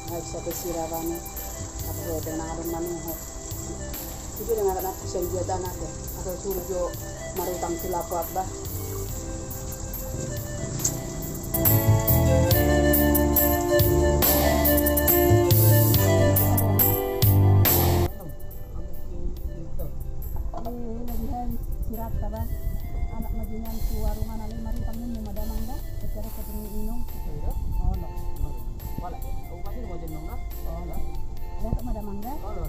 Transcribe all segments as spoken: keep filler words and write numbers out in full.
Nunga bisa pe sira bani. Apa so pe nang adong manuhot. Itu dengan anak sian dia tanah tu. Atau suruh jo marutang tu lapo apa. Anak ma junian tu warung anak lima ri panginmu madamang da. Betul betul inung. Olo. Wala, au pasti mau jenong da. Olo. Lihat madamang da. Olo.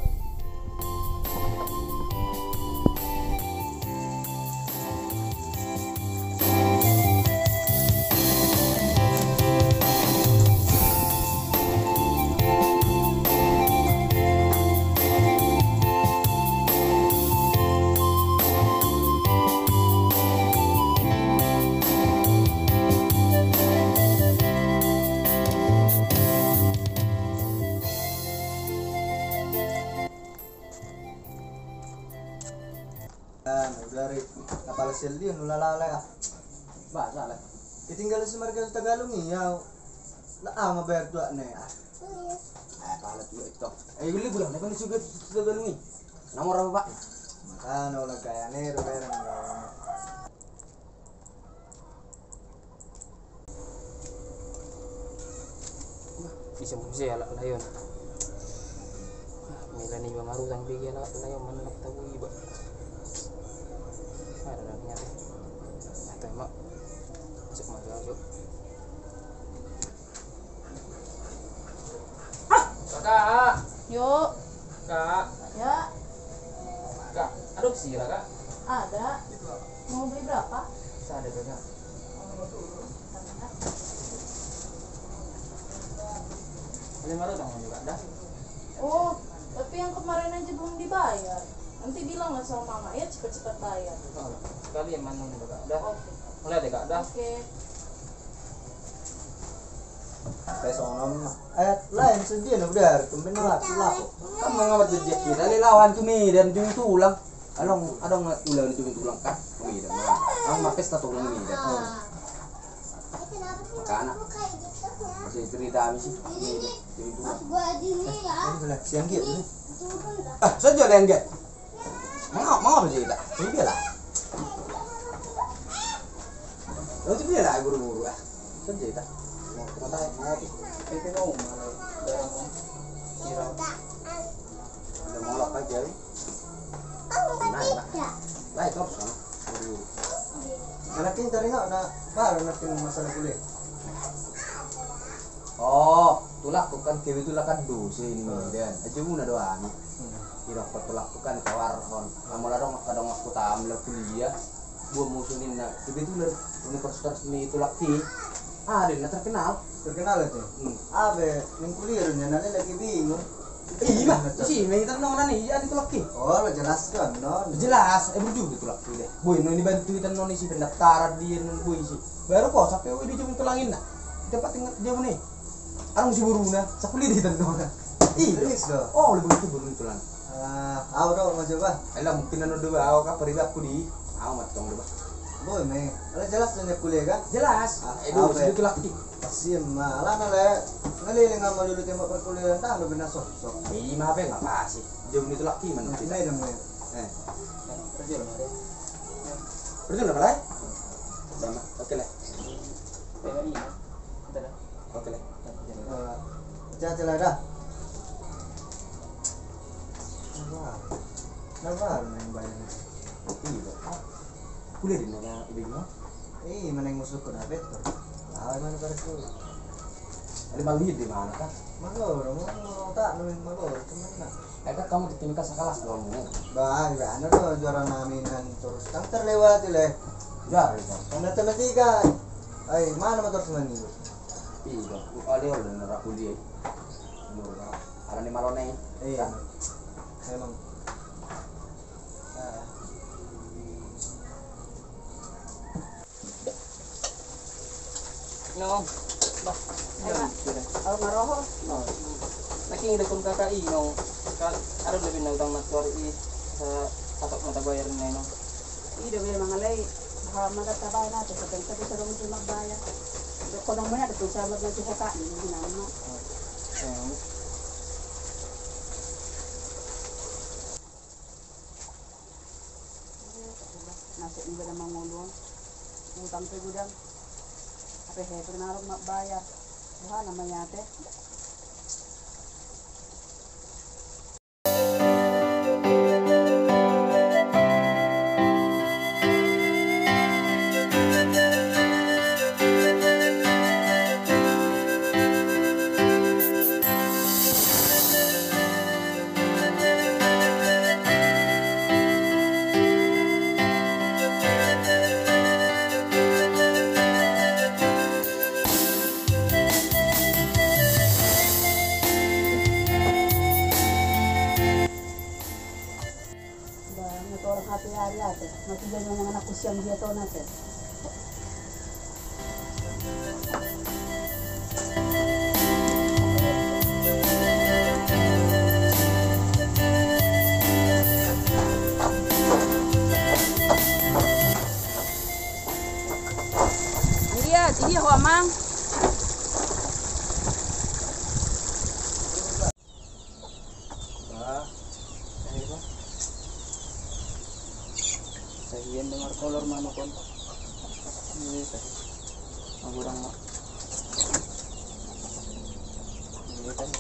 Nah, udah ri. Apala sel dia nulala ya. Bah, salah. Ketinggalan si marga Tagalung ni ya. Lah, ah, mabayar tuak ne. Ah, pala tuak itu. Eh, beli gudang ne kan juga Tagalung ni. Nomor apa, Pak? Makana ulah gaya ne, udah bayar. Bisa muse halak lae on. Mila niba marutang bege halak lae on, manang tabo iba. Ada dah niat. Atau mak masuk masuk. Kakak. Yo. Kak. Ya. Kak, ada sira, Kak? Ada. Mau beli berapa? Sada, Kak. Lima ratus sama juga, dah. Oh, tapi yang kemarin aja belum dibayar. Nanti bilang lah sama mama ya, cepat-cepat bayar. Oh, sekali yang mana, Kak? Dah. Oke. Mulai deh, Kak, dah. Oke. Pe songon on ma. Eh, lain sedia na udah, tumben na laku, laku. Kan mangawat dia kita, le lawan tu Medan, ujung tulang. Adong, adong ulang ujung tulang kan, Medan. Kan ma pesta tulang Medan. Makana. Masih cerita ami sih, Medan, ujung tulang. Siang gitu. Ah, saja lengket. Mangap, mangap aja kita. Ini dia lah. Lo itu dia lah, buru-buru, ah. Kan cerita. Mau kemana, mau apa? Itu mau, malah. Darah, mau. Kira. Udah mau apa aja, lu? Nah, nah. Lah, itu harus, kan? Buru-buru. Anak ini tadi nggak, nah, baru nanti masalah kuliah. Oh, tulangku kan kebetulan kan dosen i, hmm, Medan. Aja muna do ami. Hmm. Ira ko tulangku kan kawarhon. Amal adong, adong aku tam la kuliah. Buat musuh ninna. Kebetulan universitas ni tulangki. Ah, dia na terkenal. Terkenal itu? Hmm. Abe, ning kuliah do nian, ale lagi bingung. Iya, si me, itu nona ni, iya, itu lagi. Oh, lo jelas kan, non. Jelas, eh, bujur gitu lah, udah. Boy, non dibantu itu non isi pendaftaran dia, non boy isi. Baru kok sampai di jam tulang ini. Dapat ingat dia mana? Arung si buruna, sakuliah di itu nona. Iya. Serius do? Oh, lebih itu buruna tulang. Ah, au do, mau coba. Alah, mungkin anu do, au ka, peribahku di. Au matong do, bah. Boy, me. Alah, jelas do kuliah kan? Jelas. Ah, eh, au, dulu, be. Itu lagi. Pasti ma, alana le, ngelilingkon ma dulu tembok perkuliahan, tang do bina sosok. Ima pe nga pasti. Jom ni tulak ki mana. Nah, ini dong, ya. Eh. Perjul apa, Lai? Sama. Oke, Lai. Oke, Lai. Hati-hati, Lai, dah. Kenapa? Kenapa harus main bayar? Iya, Pak. Kuliah di mana, Ibu? Ih, mana yang musuhku na betul. Tahu mana pada ku. Ada malu di mana kah? Malu, mau tak lu malu, cuman nak. Eh, kan kamu di tingkat sekelas dong. Bah, bah, anu do juara nami nan terus kan terlewati le. Juara itu. Kan ada teman tiga. Ai, mana motor semani? Iya, ada orang nak kuliah. Murah. Ada ni malu nih. Iya. Memang. Inong, bah. Ayo, Mak. Ayo, maroho. Nangkin ida pun kakak, Inong. Kan ada lebih na utang na tuari i, sa-, satok mata bayar ni, Inong. Ida be mangalai, ha, mata tabayar na, tapi kan tapi sarung cuma bayar. Kono mana ada pun sama dengan si kakak ini, Inong. Iba na mangolu on. Utang pe godang. Hape hehe pe na ro mambayar. Boha nama i ate. Ba, nga torang hape ari ate. Mati jadi manang anakku siang dia tona te. Iya, iya, ho, Amang. Bah, tahe bah. Tahian dengar kolor manuk on. Ini tahe. Magurang ma. Ini tahe.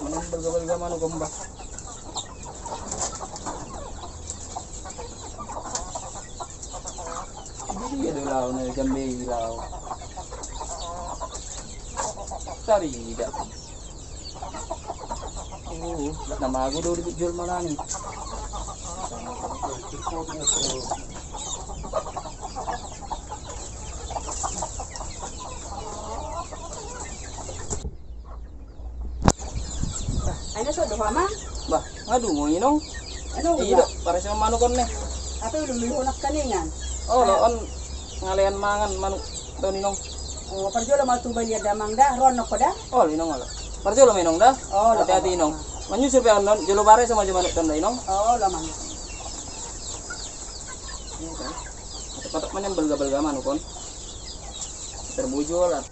Manang balga-balga manuk on bah. Dia do laho na jambe i laho. Tarida. Oh, na mago do di jolma nangkin. Ai na so do ho, Amang? Bah, nga dung ho, Inong? Anu, iya bah. Parese ma manuk on ne. Hape ulu lui ho nangkaningan. Olo, on ngalean mangan manuk on, Inong. Oh, parjolo ma tu balian da, Amang, da. Ro annon ho da. Olo, Inong, olo. Parjolo ma, Inong, da. Olo, Amang. Hati-hati, Inong. Manyusur pe annon, jolo parese ma jo manuk on da, Inong. Olo, Amang. Patok-patok ma nian balga-balga manuk on. Terbujur.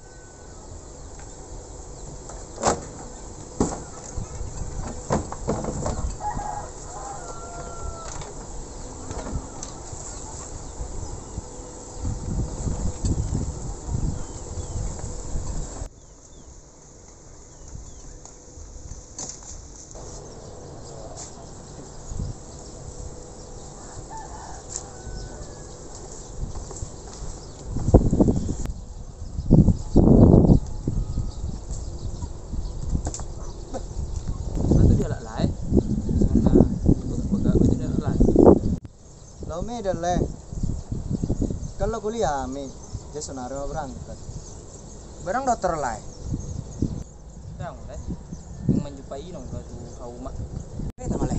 Laho Medan, Lae. Kan laho kuliah hami, jadi sonari ma berangkat. Barang dohot, Lae? Ndang, Lae. Ingkon manjumpai inong do tu hauma. Beta ma, Lae.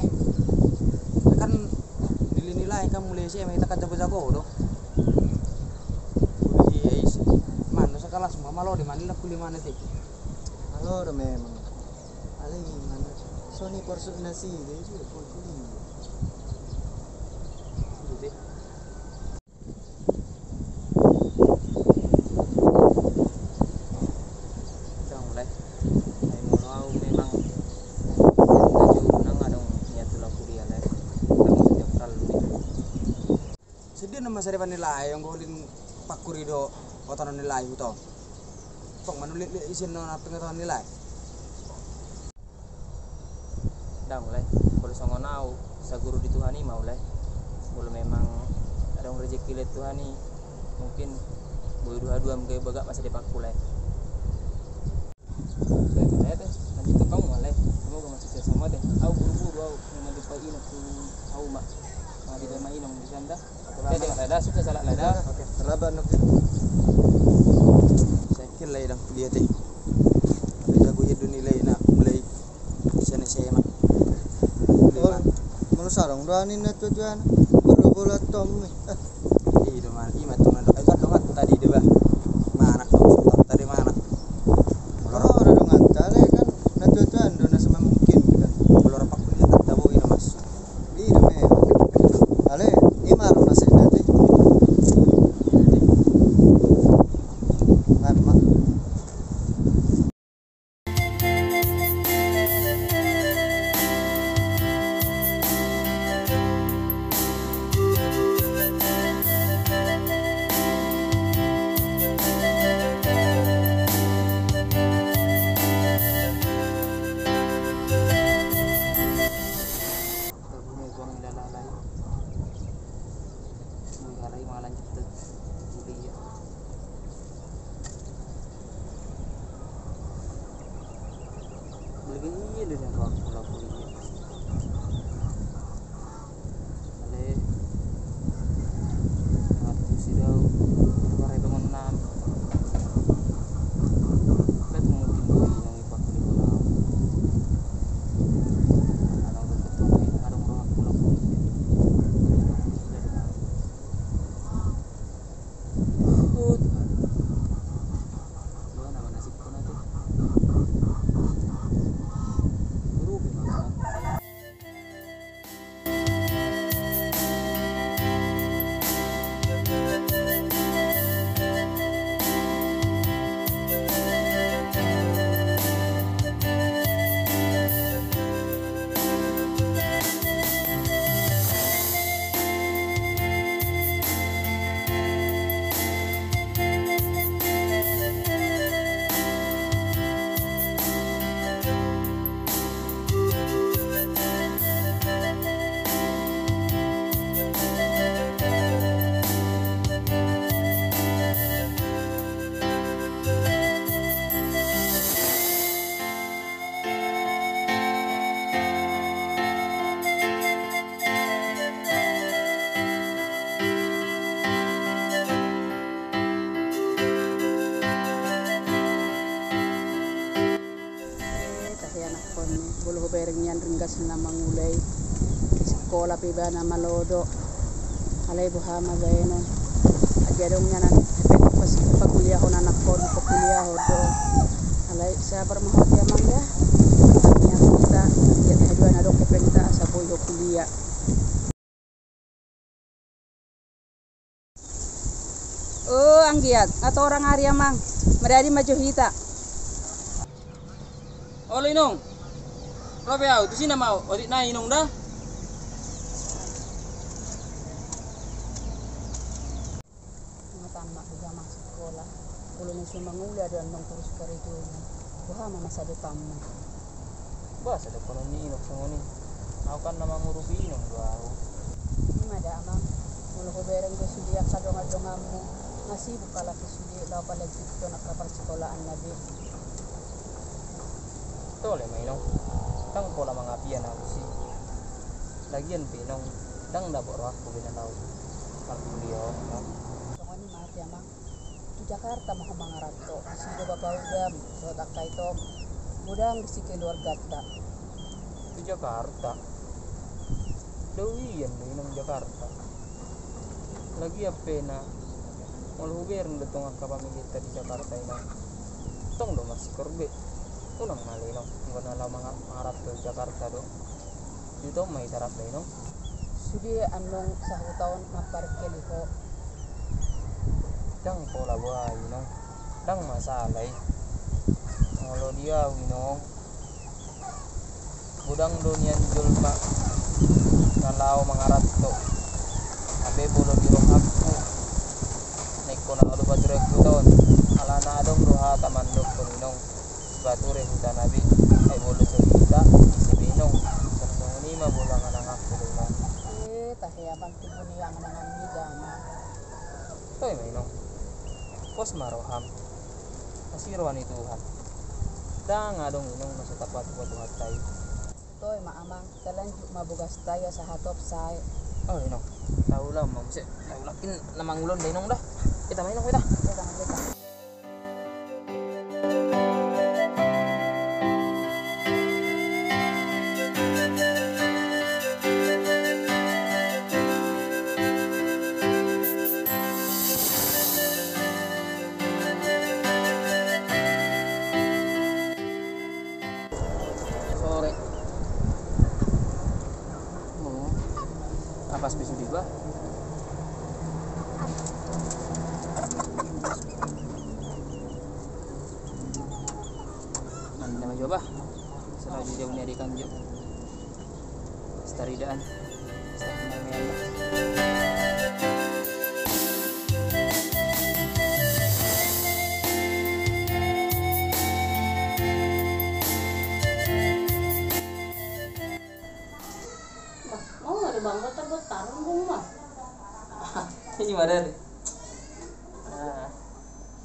Kan nilai-nilai kan mulai S M A hita kan jago-jago do. Kuliah isi. Mana sekelas ma, malo do i, mana kuliah mana te. Malo do memang. Alai mana? Soni porsuk nasi de itu kuliah. Gitu. Ndang, Lae. Ai molo au memang, nang adong niat tu laho kuliah, Lae. Ndang setiap hal. Sedia nama saripan ni Lae, anggo holan pangkuri do otonon ni Lae huta on. Pang manulitlit isin na pengetahuan ni Lae. Ndang, Lae. Molo songon au, saguru di Tuhan i ma au, Lae. Molo memang adong rejeki, Lae, Tuhan i, mungkin boi do haduam gabe bagak masa depanku, Lae. Lae, Lae, Lae, lanjut tu hamu ma, Lae. Semoga masukses hamu, Lae. Au buru-buru au manjumpai inong tu hauma. Manjumpai ma inong di sana da. Oke, Lae, da, sukses, Lae, da. Oke, terlambat, oke. Sai kil, Lae, ndang kuliah te. Tapi jago ia do nilai na mulai sian S M A. Molo sarong do ani na tua-tua na. Baru bola tom. Eh. I do ma, i ma tong na do. Ai kan dongan tadi de bah. Manuk do, tadi manuk. Molo ro dongan tale kan na tua-tua do na semamungkin kan. Molo ro pangkuliah kan tabo i na mas. I do me. Ale, i ma ro na sena te. Mat, mat. Sian rohangku laho kuliah. Ale, mangatusi do au, marhite dongan nami. Bet mungkin do i nang ipakuliahon au. Alana dope tong adong rohangku laho kuliah. Oh, Tuhan. Dua nama nasibku na tu. Rugi ma. Eh, tahe anakkon, molo hubereng nian ringgas na mangula i, di sikola pe ibana malo do. Alai boha ma baenon. Age adong nian an-, pas pakuliahon anakkon, pakuliahon do. Alai sabar ma ho ate amang ya. Nian hita, anggiat haduan adong hepengta asa boi ho kuliah. O, anggiat, nga torang ari amang, madadi ma jo hita. Olo inong, ro pe au, tusi nama au, otik nai inong da. Nga tamat do amang sikola, molo na so mangula do annon torus karejo. Boha ma masa depanmu? Boasa dohonon ni inong songon i? Au kan na mangurupi inong do au. I ma da amang, molo hubereng do sude angka dongan-donganmu, nga sibuk halak i sude laho palanjuthon angka parsikolaan na be. Tole ma inong, ndang pola mangapian au tusi. Lagian pe inong, ndang dapot rohangku be na laho markuliah on. Songon i ma ate amang. Tu Jakarta ma ho mangaranto, disi do bapa udam dohot angka itom, godang disi keluarganta. Tu Jakarta? Dao ian do inong Jakarta. Lagian pe na, molo hubereng do tong angka pamilianta di Jakarta inong, tong do masikor be. Unang ma ale inong, anggo na laho manga-, mangaranto Jakarta do. Di huta on ma hita rap da inong. Sude annon sahuta on mamparengkeli ho. Ndang pola boha inong, ndang masalah i. Molo di au inong, godang do nian jolma na laho mangaranto. Hape molo di rohangku, na ingkon au do pature huta on, alana adong do hata mandokkon inong. Pature hutana be, ai molo so hita, ise be inong. Songon i ma molo angan-anganku do inong. Eh, tahe amang, timbuni angan-angan ni jama. Toe ma inong. Pos ma roham. Asi roha ni Tuhan. Ndang adong inong na so tapatupa Tuhanta i. Toe ma amang, talanjut ma bogasta i asa hatop sae. O inong. Taula ma muse. Taula kin na mangula on da inong da. Hita ma inong hita. Hita ma hita. Sore. O. Apas be sude ba. Mandi nama jo bah. Selalu dia punya dekan jo. Setaridaan. Bah, mau ada bang, botar-botar, bang, mah. Ini mah dari. Nah,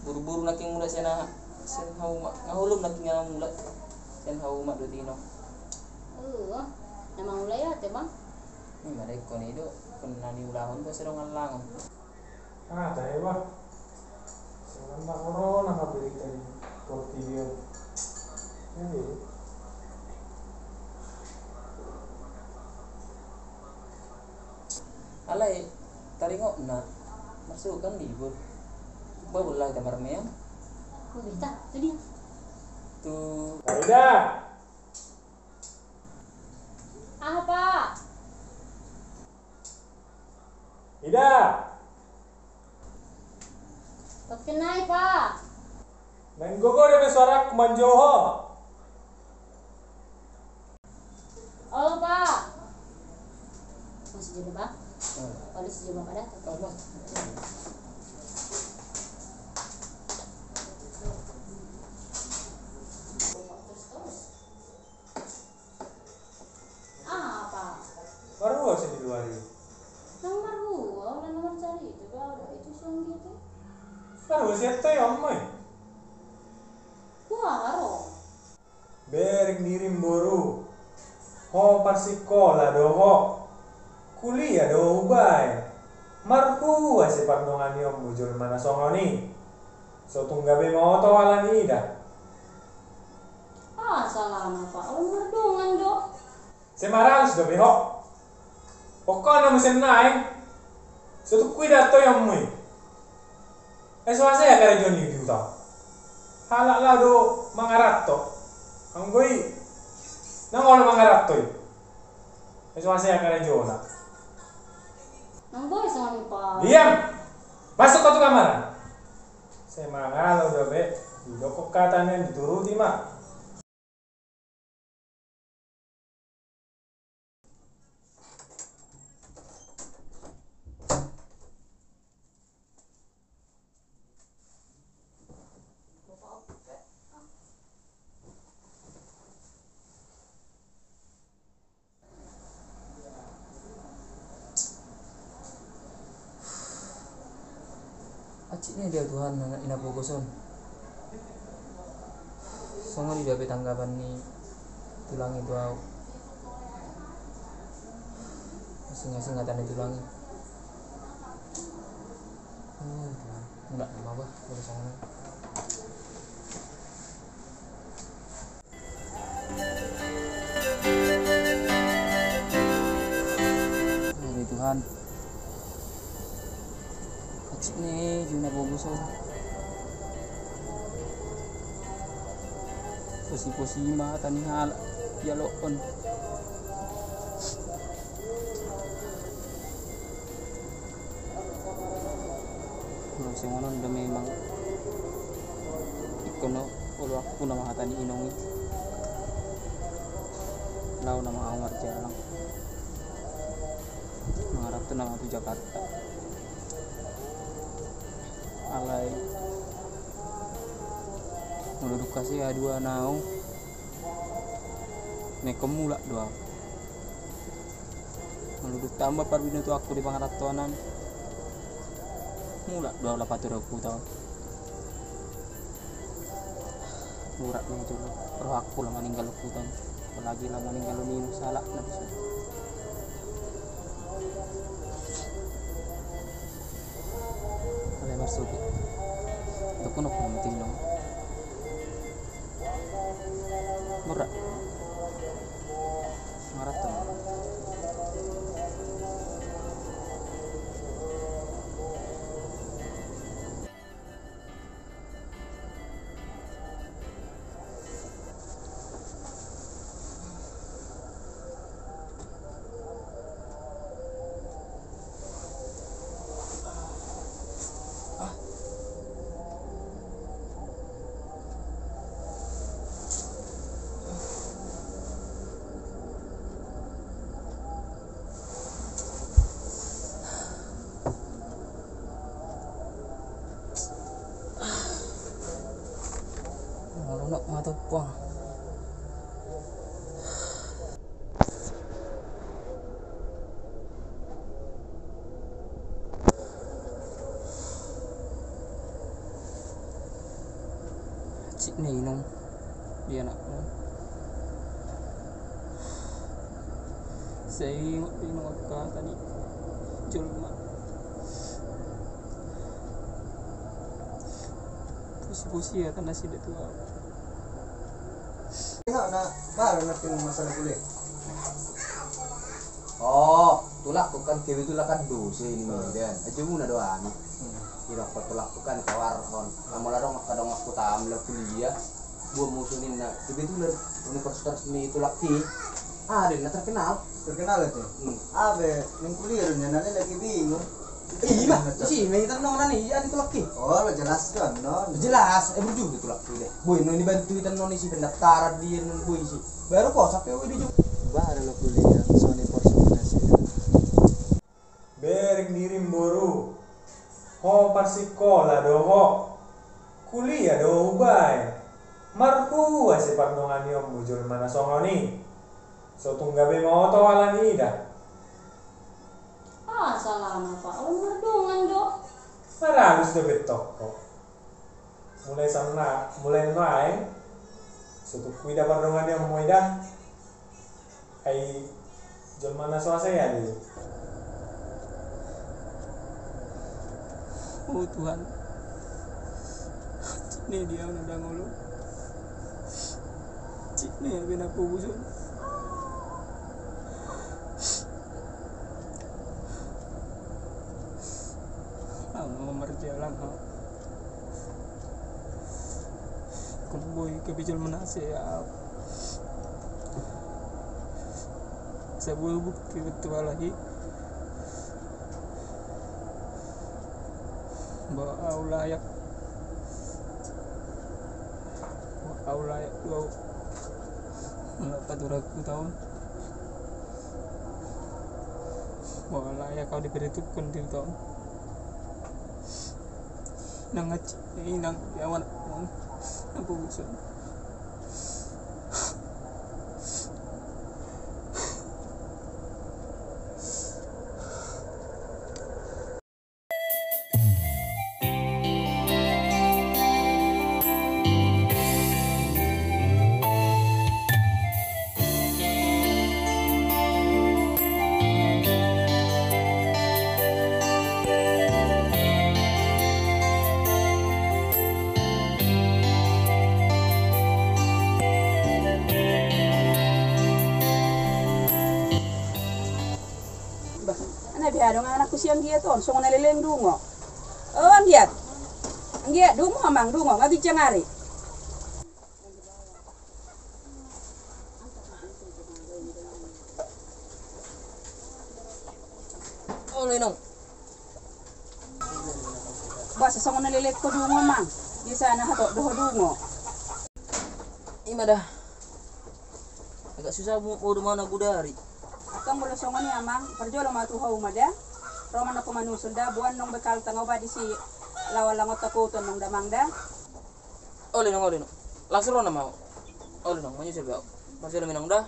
buru-buru nangkin mulak sian aha, sian hauma. Nga holom nangkin nga mulak sian hauma do tino. Olo, na mangula i ate, Bang. Ima da ingkon i do, ingkon na niulahon do sedongan langon. Ah, tahe, Bang. Songon na corona ma berita di portibi on. Iya, iya. Alai taringot na, marsukan libur. Ba bola hita marmeam. Oh, hita, tu dia. Tu. Farida. Aha, Pa? Ida. Pakenai, Pa. Naeng gogo dope suarangku manjou ho. Olo, Pa. Masih jodo, Pa? Hmm. Polisi jodo, Pa, dah. Oh, Mas. Apa? Marhua si di luar i. Nang marhua, ora na marcarita, ba, itu siang gitu. Marhua si Atoy, Om, mai. Kuaro. Bereng dirim, boru. Ho parsikola do ho. Kuliah do ho hubaen. Marhua si pardongan ni ommu jolma na songon i. So tung gabe maoto ala ni ida. Ah, salah na, Pa. Olo mardongan do. Sai maralus dope ho. Pokokna muse naeng. So tung huida Atoy, Om, i. Ai so hasea karejona i di huta. Halak laho do mangaranto. Anggo i. Nang olo mangaranto i. Ai so hasea karejona. Nang boi songon i, Pa. Diam. Masuk ho tu kamar. Sai mangalo dope. Didok ho hata nian, dituruti ma. Hansit ni di au Tuhan, anak ni na pogos on. Songon i dope tanggapan ni tulang i tu au. Asing-asing hata ni tulang i. Oh, Tuhan. Mulak nama bah, mulak songon i. Aduh Tuhan. Hansit ni di au na pogos on. Posi-posi ma hata ni halak dialokhon. Molo songon on do memang ingkon oloanku nama hata ni inong i. Laho nama au marjalang. Mangaranto nama tu Jakarta. Alai molo dung hasea haduan au, na ingkon mulak do au. Molo dung tamba parbinotoanku di pangarantoan an, mulak do au laho pature huta on. Murat do jolo rohangku laho maninggalhon huta on. Apalagi laho maninggalhon inong sahalakna bisa. Alai marsogot. Dokhononku ma tu inong. Murat. Mangaranto. Molo nunga ma tompang. Hansit ni inong di anakna. Sai ingot, ingot angka tadi jolma. Pusi-pusi ia tanasi da tua. Tengok na, baru na tengok masalah kuliah. Oh, tulakku kan kebetulan kan dosen i, Medan. Aja muna do anu. Hmm. Ira ko tulakku kan kawarhon. Amal adong, adong aku tam la kuliah. Buat musuh ninna kebetulan universitas ni tulakki. Ah, dia na terkenal. Terkenal itu. Hmm. Abe, ning kuliah nya nani lagi bingung. Ima, isi ima i tanonan i, ia di tulakki. Oh, lo jelas kan, non. Jelas, eh, burju di tulakki deh. Boi, non dibantu i tanonan isi pendaftaran dia, non boi isi. Baru kau sampai, woi, di Jogja. Bah, ada lo kuliah, Sony Porsche Gymnasia. Bereng diri boru. Ho parsikola do ho. Kuliah do ho hubaen. Marhua se pardonganionmu jolma na songon i. So tung gabe maoto ala ni ida. Ah, salah na, Pak. Orang mardongan do. Maralus do betokko. Mulai sana, mulai naeng. So tung huida pardonganionmu ida. Ai jolma na so asa ia do. O Tuhan, cik ne dia na dangolo. Cik ne bena pugusun. Au na marjalang au. Kok boi gabe jolma na asa ia au. Sabuah bukti betul alahi. Bahwa au layak. Bahwa au layak do au. Mengapa tu ragu tahun? Bahwa layak au diperhitungkan di tahun. Nang aci, inang, yawan, nang pugusun. Bah, ana be adong anakku si Anggiat on, songon na leleng dungo. O Anggiat. Anggiat, dungo amang, dungo, nga ginjang ari. Olo inong. Bah, songon na leleng ho dungo amang. Biasana hatop do ho dungo. Ima da. Agak susah mau, mau rumah na gudari. Antong molo songon i amang, parjolo ma tu ho uma da. Ro ma nangkin manusul da, boan nang bekal tanggo ba disi lawan langot takuton nang damang da. Olo inong, olo inong. Langsung ro nama ho. Olo inong, manyusul be au. Parjolo ma inong da.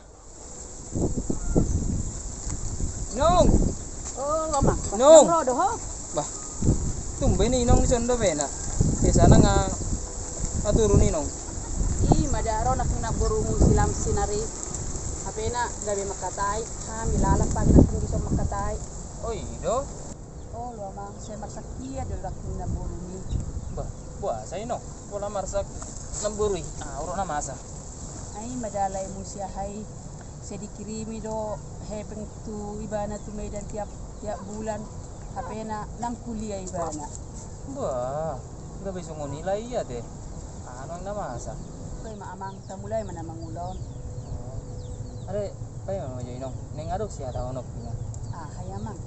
Inong. O amang. Inong. Ro do ho. Bah. Tumben inong dison do bena. Biasana nga aturun inong. Ima da ro nangkin na borumu si Lam sinari. Hapena gabe mangkatai. Hami lalap pagi nangkin dison mangkatai. O i do. Olo amang, sai marsakia do nangkin na boru i. Bah, boasa inong? Pola marsak na boru i. Ah, uruk na masa. Ai ima da alai muse aha i. Sai dikirimi do hepeng tu ibana tu Medan tiap, tiap bulan. Hapena nang kuliah ibana. Bah, gabe songon i la ia te. Aha nang na masa? Ima amang, tamulai ma na mangulahon. O. Are, paima jo inong. Naeng adong sihatahononku inong. Aha i amang?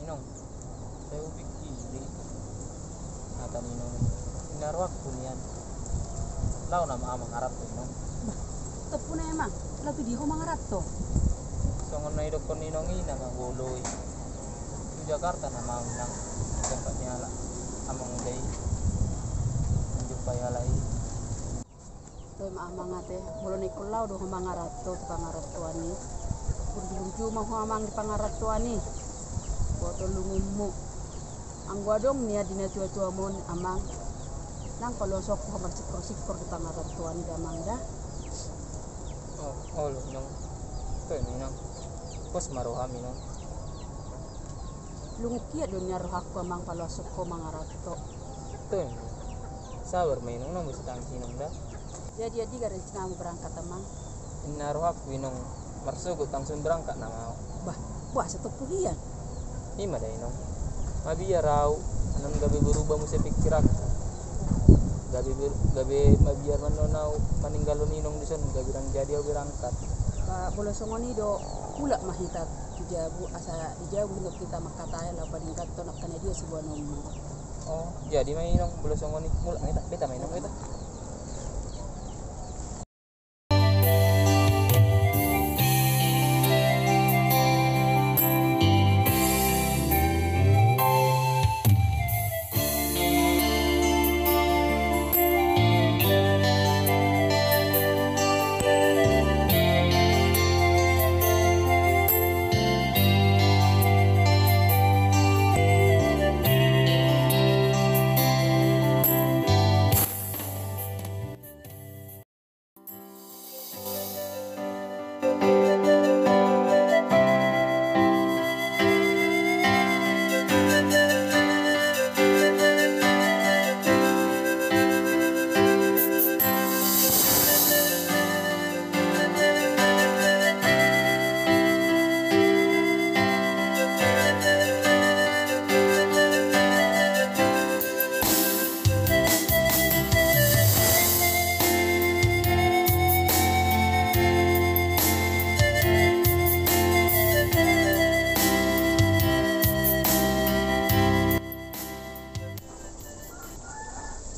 Inong, sai hupikiri hata ni inong i. Ninna rohangku nian, laho nama au mangaranto inong. Bah, tompu na amang, laho tu dia ho mangaranto? Songon na idokkon ni inong i na nga golo i. Tu Jakarta nama au inong, di tempat ni halak amang uda i. Manjumpai halak i. Toe ma amang ate, molo na ingkon laho do ho mangaranto tu pangarantoan i. Burju-burju ma ho amang di pangarantoan i. Boto lungunmu. Anggo adong nian di natua-tuam on amang, nang paloasonku ho marsikkor-sikkor di pangarantoan i da amang da. O, olo inong. Toe ma inong. Pos ma roham, Inong. Lungun hian do nian rohangku, Amang, paloashon ho mangaranto. Betul. Sabar ma, Inong, nang bisa tangis, Inong, da. Jadi, jadi, garing sinamu berangkat, Amang? Inna rohangku, Inong, marsogot langsung berangkat nama au. Bah, boasa tompu hian? I ma da, Inong. Mabiar au, annon gabe berubah muse pikiranku. Gabe ber-, gabe mabiar ma annon au maninggalhon Inong dison, gabe ndang jadi au berangkat. Ba, molo songon i do, mulak ma hita tu jabu, asa di jabu hian hita mangkatai, laho paninggangkon angka na dia siboanonmu. Oh, jadi ma, Inong, molo songon i, mulak ma hita, beta ma, Inong, beta.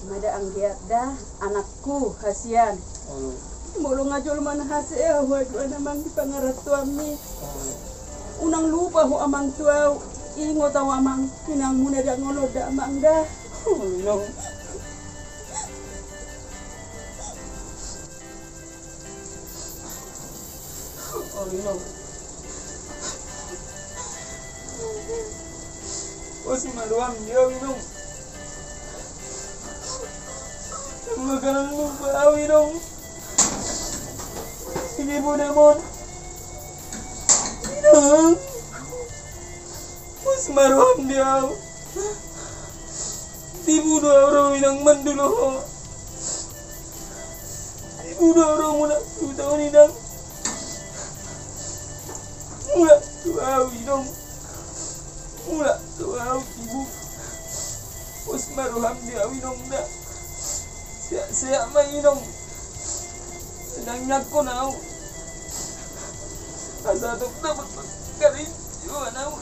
Mada anggiat da, anakku, hasian. Olo. Molo nga jolma na hasea au, aduan, Amang, di pangarantoanmi. Olo. Unang lupa ho, Amang, tu au. Ingot au, Amang, inangmu na dangol on da, Amang, da. Olo, Inong. Olo, Inong. Pos ma roham di au, Inong. Unang lupa au, Inong. Di ibonam on. Inong. Pos ma roham di au. Dibunuh au ro, Inong, mandulo ho. Dibunuh au ro, mulak tu huta on, Inong. Mulak tu au, Inong. Mulak tu au, Inong. Pos ma roham di au, Inong, da. Sehat-sehat ma, Inong. Ndang ingankon au. Asa tong dapot panggabean au.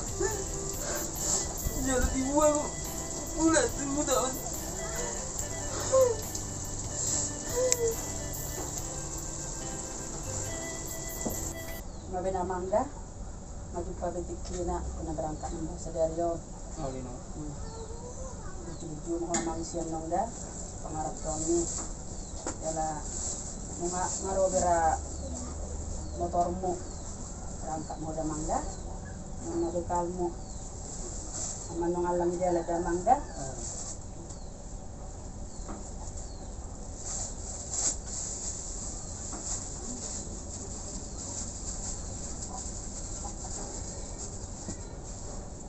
Jala dibuang au. Mulak tu huta on. Mabe na mangga. Majumpang be tingkina, na berangkat nang sadari on. Olo, Inong. Hmm. Bujur-bujur ma ho, Amang, sian nangkin pangarantoanmi. Jala nunga nga ro be ra motormu. Berangkat ma ho da, Amang, da. Nang na bekalmu. Amang, nunga allang jalan da, Amang, da. Hmm.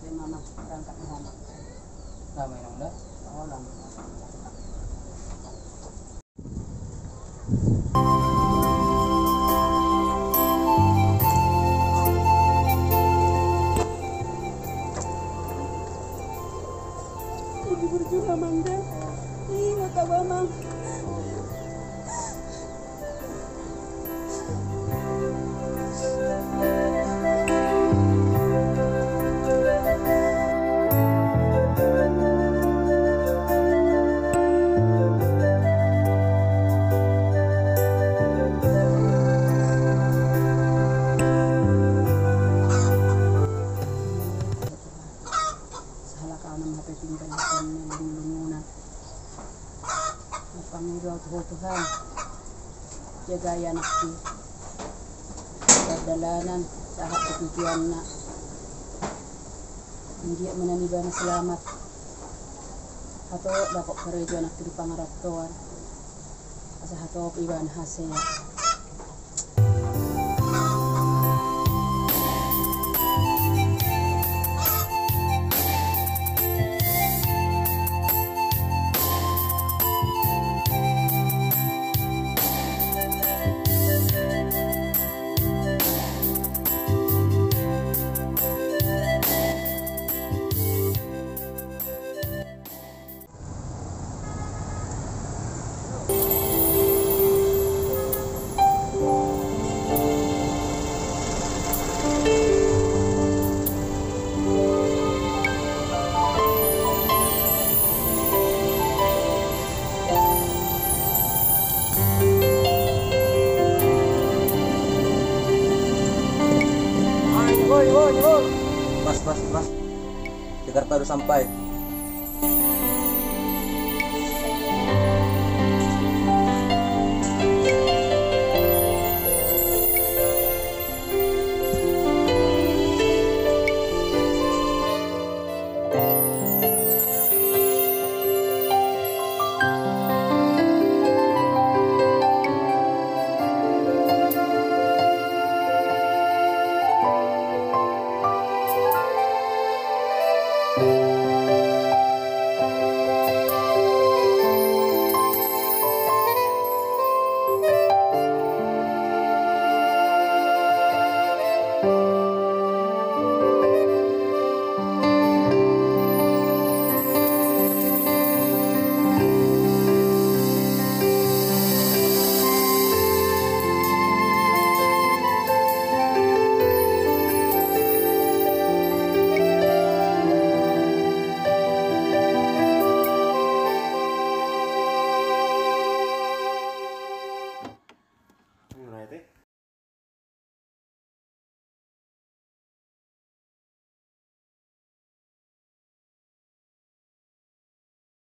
Dia mama berangkat ke sana. Lama, Inong, da? Oh, lama. Ibu berjuang, Amang, da. Ingot au, Amang. Sahalak au nama hape tinggal di sana, di lunguna. Pangido au tu ho, Tuhan. Jagai anakki. Pardalanan, sahat tu tujuanna. Anggiat ma na ibana selamat. Hatop dapot karejo anakki di pangarantoan. Asa hatop ibana hasea. Mas, Jakarta do sampai.